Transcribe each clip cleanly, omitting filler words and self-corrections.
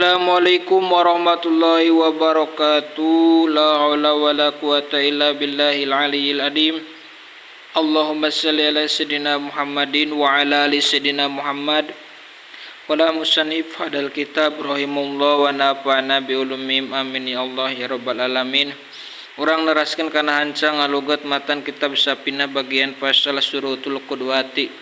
Assalamualaikum warahmatullahi wabarakatuh. La haula wala quwata illa billahil aliyyil adim. Allahumma shalli ala sayyidina Muhammadin wa ala ali sayyidina Muhammad. Qala musannif hadal kitab rahimahullah wa nafa'ana bi ulumihim amin ya Allah ya rabbal alamin. Urang neraskeun kana hancang ngalugat matan kitab Safinah bagian pasal syurutul qudwati.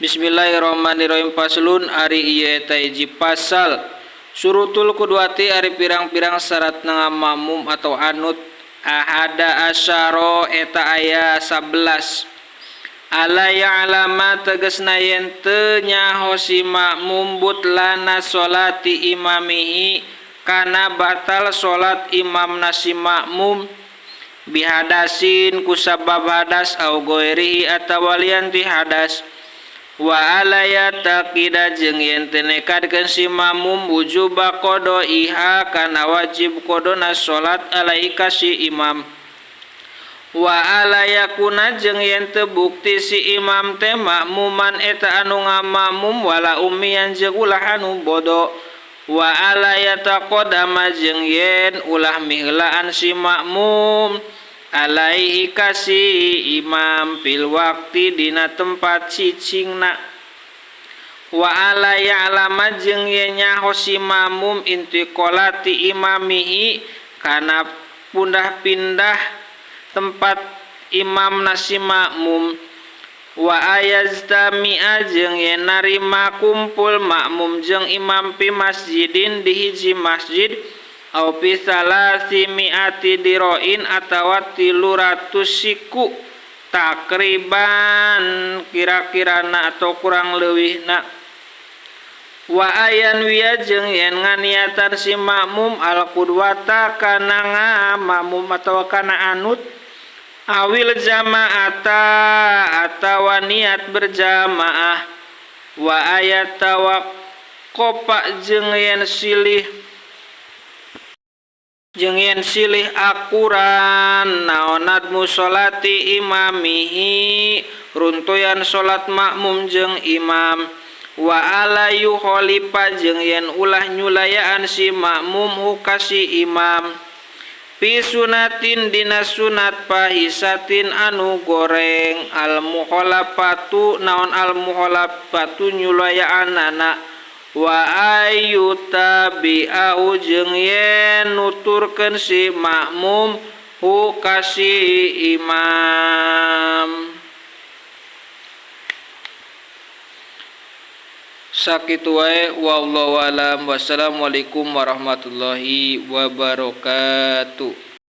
Bismillahirrahmanirrahim Faslun ari ieu eta hiji pasal Syurutul qudwati ari pirang-pirang syaratna ngamakmum atawa anut ahada asyara eta aya 11 Alla ya'lama tegesna yen teu nyaho si makmum butlana sholati imamihi kana batal sholat imamna si makmum bihadasin kusabab hadas au ghairihi atawa lian ti hadas. Wa alla ya'taqida jeung yen teu nekadkeun si makmum wujuba qada'iha kana wajib qadana salat alaihi ka si imam. Wa alla yakuna jeung yen teu bukti si imam teh makmuman eta anu ngamakmum wala ummiyan jeung ulah anu bodo. Wa alla yataqaddama jeung yen ulah miheulaan si makmum alaihi ka si imam fil waqti dina tempat cicingna. Wa alla ya'lama jeung yen nyaho si makmum intiqalati imamihi kana pundah-pindah tempat imamna si makmum. Wa ayaztami'a jeung yen narima kumpul makmum jeung imam pi masjidin di hiji masjid au fi salasi mi'ati diroin atawa 300 siku takriban kira-kirana atau kurang leuwihna. Wa ayan wiya jeung yen nganiatan si makmum al qudwata kana ngamakmum atawa kana anut awil jama'ata atawa niat berjamaah. Wa ayat tawaqqafa jeung yen silih akuran naon nadmu sholati imamihi runtuyan salat makmum jeung imam. Wa ala yukhalifa jeung yen ulah nyulayaan si makmum hu ka si imam fi sunatin dina sunat fahisatin anu goreng. Al mukhalafatu naon al mukhalafatu nyulayaanana. Wa ayyutabi'ahu jeung yen nuturkeun si makmum hu ka si imam. Sakitu wae wallahu alam. Wassalamualaikum warahmatullahi wabarakatuh.